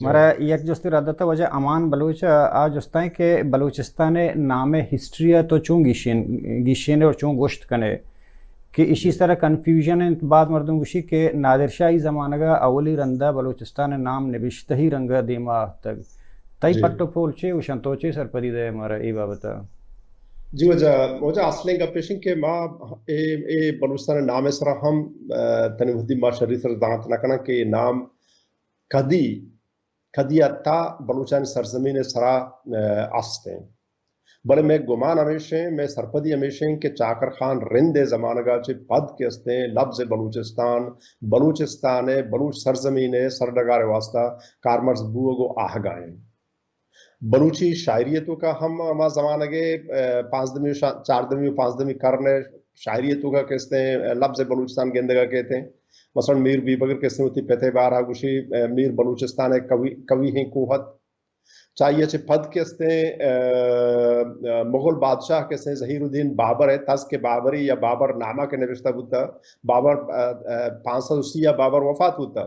مارا یک جستے رد داتا واجہ امان بلوچ ءَ، آ جستاں کہ بلوچستان ءِ نام ءِ ہسٹری ءَ تو چون گیشین، گیشین اور چون گوشت کنے کہ اشی سرا کنفیوژن انت۔ بعض مردم گوشی کہ نادر شاہی زمانگ ءَ اولی رندا بلوچستان ءِ نام نبشتہی رنگ ءَ دیما آتگ۔ تئی جی۔ پٹ و پول چے گوشن، تو چے سرپدی دے مارا اے بابت ءَ؟ جی واجہ، واجہ اصلیں گپ ایش انت کہ ما اے، اے بلوچستان ءِ نام ءِ سرا ہم، آ، تنی وھدی ما شری سر زانت نہ کناں کہ اے نام کدی، کدی ءَ تا بلوچانی سرزمین ءِ سرا، آ، است انت۔ بلے مئے گمان ہمیش انت، مئے سرپدی ہمیش انت کہ چاکر خان رند ءِ زمانگ ءَ چہ پد کہ استیں لبز بلوچستان، بلوچستان ءِ، بلوچ سرزمین ءِ سرڈگار ءِ واستہ کارمرز بوگ و آہگ ءَ انت۔ بلوچی شاعری ءِ توکا ہم ہما زمانگ ءِ، آ، پانزدہمی و شا-، چاردہمی و پانزدہمی کرن ءِ شاعری ءِ توکا کہ استیں، آ، لبز بلوچستان گندگ ءَ کیت انت۔ مثلاً میر بیبگر کہ استیں وتی پت ءِ بارہ ءَ گوشی، آ، میر بلوچستان ءِ کوی، کوی ہیں کوہت۔ چہ آئی ءَ چہ پد کہ استیں، آ، آ، مغل بادشاہ کہ استیں ظہیر الدین بابر ءِ تزک بابری یا بابر نامہ کہ نبشتہ بوتہ، بابر، آ، آ، پانزدہ سو سی ءَ بابر وفات بوتہ۔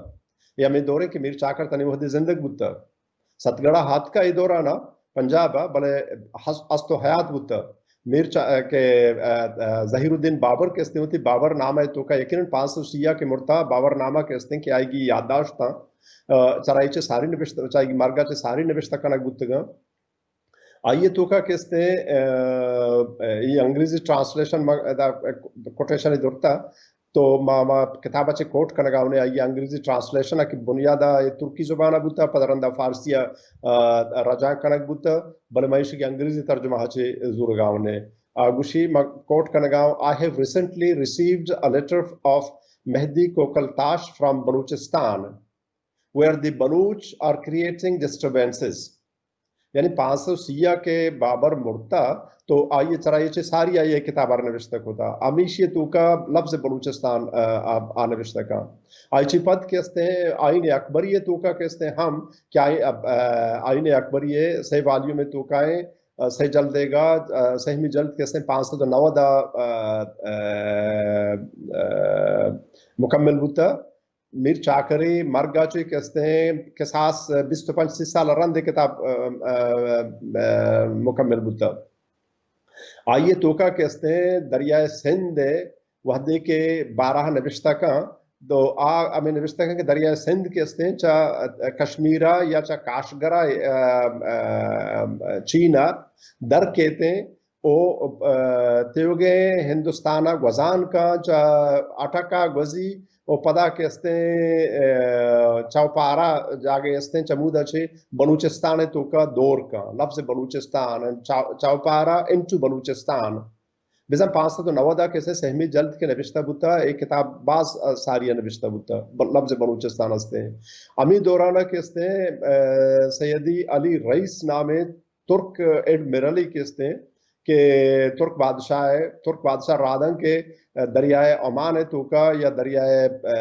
اے ہمے دور انت کہ میر چاکر تنی وھدی زندگ بوتہ۔ ستگڑا ہاتکا اے دورانا پنجاب ءَ، بلے ہس-، ہست و حیات بوتہ۔ میر چا-، کہ، آ، آ، ظہیر الدین بابر کہ استیں وتی بابر نامہ ءِ توکا یقیناً پانزدہ سو سی ءَ کہ مرتا، بابر نامہ کہ استیں کہ آئی گی یادداشت تاں، آ، چرائی چہ ساری نبشتہ، چہ آئی گی مرگا چہ ساری نبشتہ کنگ بوتگاں۔ آئی ءِ توکا کہ استیں، آ، آ، اے انگریزی ٹرانسلیشن ما-، ادا کوٹیشن درتا، تو ما، ما کتاب ءَ چہ کوٹ کنگا اوں، آئی ءِ انگریزی ٹرانسلیشن ءَ کہ بنیاد ءَ اے ترکی زبان ءَ بوتہ، پدا رندا فارسی ءَ، آ، رجانک کنگ بوتہ، بلے ما ایشی کہ انگریزی ترجمہ ءَ چہ زورگا اوں۔ آ گوشی، ما کوٹ کنگا اوں، "I have recently received a letter of Mehdi Kokaltash from Balochistan, where the Baloch are creating disturbances." یعنی پانزدہ سو سی ءَ کہ بابر مرتا، تو آئی ءَ چرائی چہ ساری آئی ءَ کتاب ءَ نبشتہ کتا۔ ہمیشی ءِ توکا لبز بلوچستان، آ، آ، آ نبشتہ کن۔ آئی چی پد کہ استیں آئین اکبری ءِ توکا کہ استیں ہم کہ آئی-، آ، آئین اکبری ءِ سہ والیوم ءِ توکا ایں، آ، سہ جلدے گا، آ، سہمی جلد کہ استیں پانزدہ سو نود ءَ، آ، آ، آ، مکمل بوتا۔ میر چاکری مرگ ءَ چہ کہ استیں کساس بیست و پنچ سی سال رند کتاب، آ، آ، آ، مکمل بوتا۔ آئی ءِ توکا کہ استیں دریائے سندھ ءِ وھدے کہ بارہ نبشتہ کن، تو آ ہمے نبشتہ کن کہ دریائے سندھ کہ استیں چہ کشمیر ءَ یا چہ کاشگر ءَ، آ، آ، چین ءَ در کیتیں او، آ، تیوگیں ہندوستان ءَ گوزان کن، چہ اٹک ءَ گوزی، او پدا کہ استیں، آ، چوپارا جاگہے استیں، چمودا چہ بلوچستان ءِ توکا دور کن۔ لبز بلوچستان، چو-، چوپارا into بلوچستان۔ بزاں پانزدہ سو نود ءَ کہ استیں سہمی جلد کہ نبشتہ بوتا، اے کتاب باز، آ، ساری ءَ نبشتہ بوتا، ب-، لبز بلوچستان استیں۔ ہمے دوران ءَ کہ استیں، آ، سیدی علی رئیس نامیں ترک ایڈمرلی کہ استیں کہ ترک بادشاہ ءِ، ترک بادشاہ رادن کہ دریائے عمان ءِ توکا یا دریائے، آ،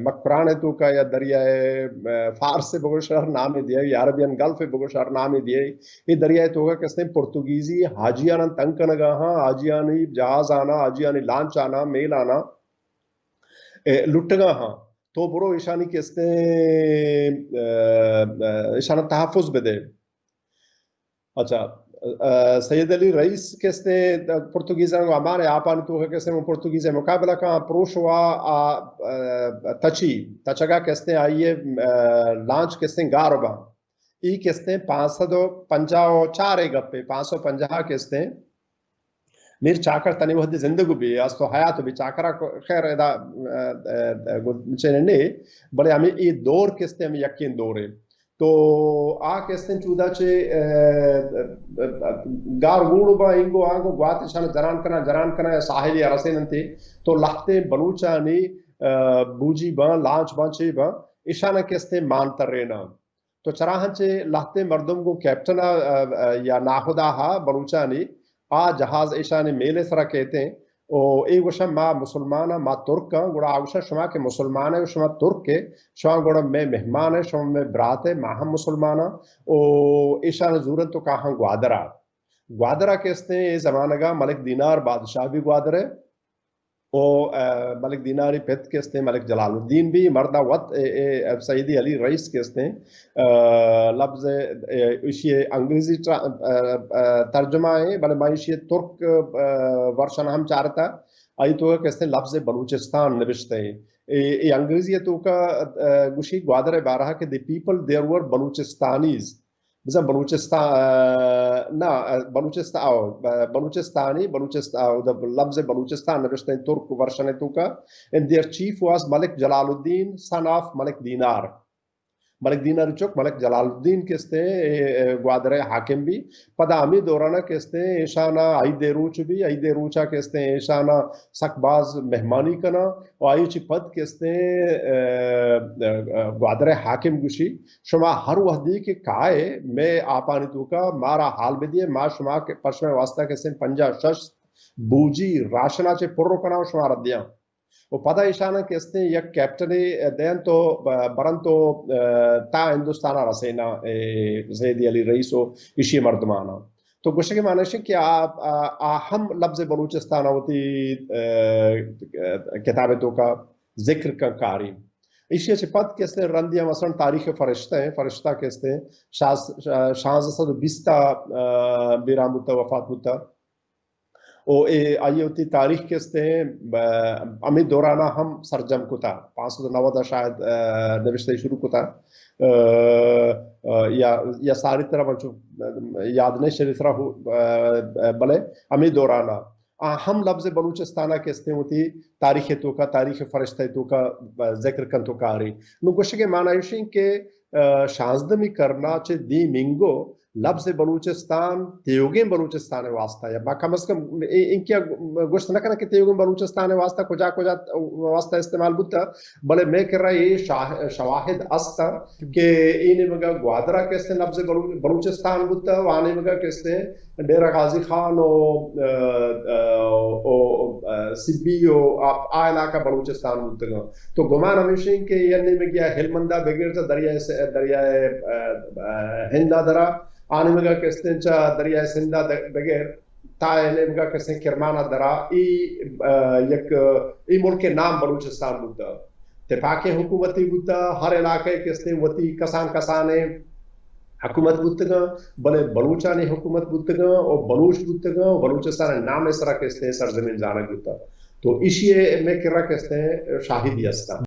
مکران ءِ توکا یا دریائے، آ، فارس ءَ بگوش ہر نامے دیئے، یا عربین گلف ءَ بگوش ہر نامے دیئے، اے دریائے توکا کہ استیں پرتگیزی حاجیاناں تنگ کنگا ہاں، حاجیانی جہاز آنا، حاجیانی لانچ آنا، میل آنا، اے، لٹگا ہاں۔ تو برو ایشانی کہ استیں، آ، آ، ایشانا تحفظ بدے۔ اچھا، آ، سید علی رئیس کہ استیں پرتگیزاں گوں امان ءِ آپانی توکا کہ استیں پرتگیز ءِ مقابلہ کاں، پروشوا آ، آ، تچی، تچگا کہ استیں آئی ءِ، آ، لانچ کہ استیں گار باں۔ ای کہ استیں پانزدہ سد و پنجاہ و چار ءِ گپے، پانزدہ سد و پنجاہ کہ استیں میر چاکر تنی وھدی زندگ بی، است و حیات بی، چاکرا خیر ادا، آ، آ، آ، چے نے، بلے ہمے ای دور کہ استیں ہمے یکیں دورے۔ تو آ کہ استیں چودا چہ، آ، آ، آ، گار گوڑ باں، اینگو آنگو گوات ایشان جنان کناں، جنان کناں یا ساحلی ءَ رسیننتی، تو لہتیں بلوچانی، آ، بوجی باں، لانچ باں، چے باں، ایشان کہ استیں مان تریناں۔ تو چراہاں چہ لہتیں مردم گوں کیپٹن ءَ، آ، آ، یا ناخدا ءَ بلوچانی آ جہاز ایشانی میل ءِ سرا کیتیں۔ او اے گوشاں ما مسلمان آں، ما ترک آں، گڑا آ گوشاں شما کہ مسلمان ئے، شما ترک ئے، شما گڑا مئے مہمان ئے، شما مئے برات ئے، ما ہم مسلمان آں۔ او ایشان زورن تو کاہاں گوادر ءَ۔ گوادر ءَ کہ استیں اے زمانگ ءَ ملک دینار بادشاہ بی گوادر ءِ۔ او ملک دیناری پت کہ استیں ملک جلال الدین بی، مردا وت اے سیدی علی رئیس کہ استیں لفظ ایشی انگریزی ترجمہ ایں، بلے ما ایشی ترک ورشن ہم چارتا، آئی توکا کہ استیں لفظ بلوچستان نبشتہ ایں۔ اے انگریزی توکا گوشی گوادر بارہا کہ the people there were Balochistanis، بزاں بلوچستان، نہ، بلوچستان، بلوچستانی، بلوچستان، لفظ بلوچستان نبشتہ ایں ترک ورشن توکا۔ And their chief was Malik Jalaluddin, son of Malik Dinar. ملک دینار چک ملک جلال الدین کہ استیں گوادر حاکم بی۔ پدا ہمے دورانا کہ استیں ایشانا عید روچ بی، عید روچا کہ استیں ایشانا سک باز مہمانی کنا و آئی چی پد کہ استیں گوادر حاکم گوشی، شما ہر وحدی کہ کائے مئے آپانی توکا مارا حال بدیے، ما شما کہ پشمئے واسطہ کہ استیں پنجاہ شش بوجی راشنا چہ پر کنا و شما را دیاں۔ و پدا ایشاناں کہ استیں یک کیپٹنے دینت و برنت و تا ہندوستانا رسینا سیدی علی رئیس و ایشی مردمانا۔ تو گوشگ معنی اش کہ آ، آ، آ ہم لفظ بلوچستان وتی کتاب توکا ذکر کن کاری۔ ایشی چہ پد کہ استیں رندی ہم مثلاً تاریخ فرشتہ ایں، فرشتہ کہ استیں شانزدہ سد و بیست بیران بوتا، وفات بوتا۔ و اے آئی وتی تاریخ کہ استیں ہمے دورانا ہم سرجم کتا، پانچ سد و نود شاید نبشتہ شروع کتا، یا یا ساری طرح من چو یاد نہیں شری طرح، بلے ہمے دورانا آ ہم لفظ بلوچستانا کہ استیں وتی تاریخ توکا، تاریخ فرشتہ توکا ذکر کنت و کاری۔ نو گوشگ معنی ایشیں کہ شانزدہمی کرنا چہ دیم انگو لفظ بلوچستان تیوگیں بلوچستان واسطہ یا ما کم از کم انکیا گوشت نہ کناں کہ تیوگیں بلوچستان واسطہ کجا کجا واسطہ استعمال بوتا، بلے میں کرا یہ شواہد استا کہ اے نیمگا گوادرا کہ استیں لفظ بلوچستان بوتا و آ نیمگا کہ استیں ڈیرہ غازی خان و سبی و آ علاقہ بلوچستان بوتگاں۔ تو گمان ہمیشیں کہ یہ نیمگیا ہلمندا بگر تا دریائے دریائے ہندا درا، آ نیمگا کہ استیں چا دریائے سندھا بگر تا اے نیمگا کہ استیں کرمانا درا ای یک ای ملک نام بلوچستان بوتا۔ تپاکیں حکومتی بوتا، ہر علاقہ کہ استیں وتی کسان کسانے حکومت بوتگاں، بلے بلوچانی حکومت بوتگاں و بلوچ بوتگاں و بلوچستان نام سرا کہ استیں سرزمین زانگ بوتا۔ تو ایشی میں کرا کہ استیں شاہدی استا۔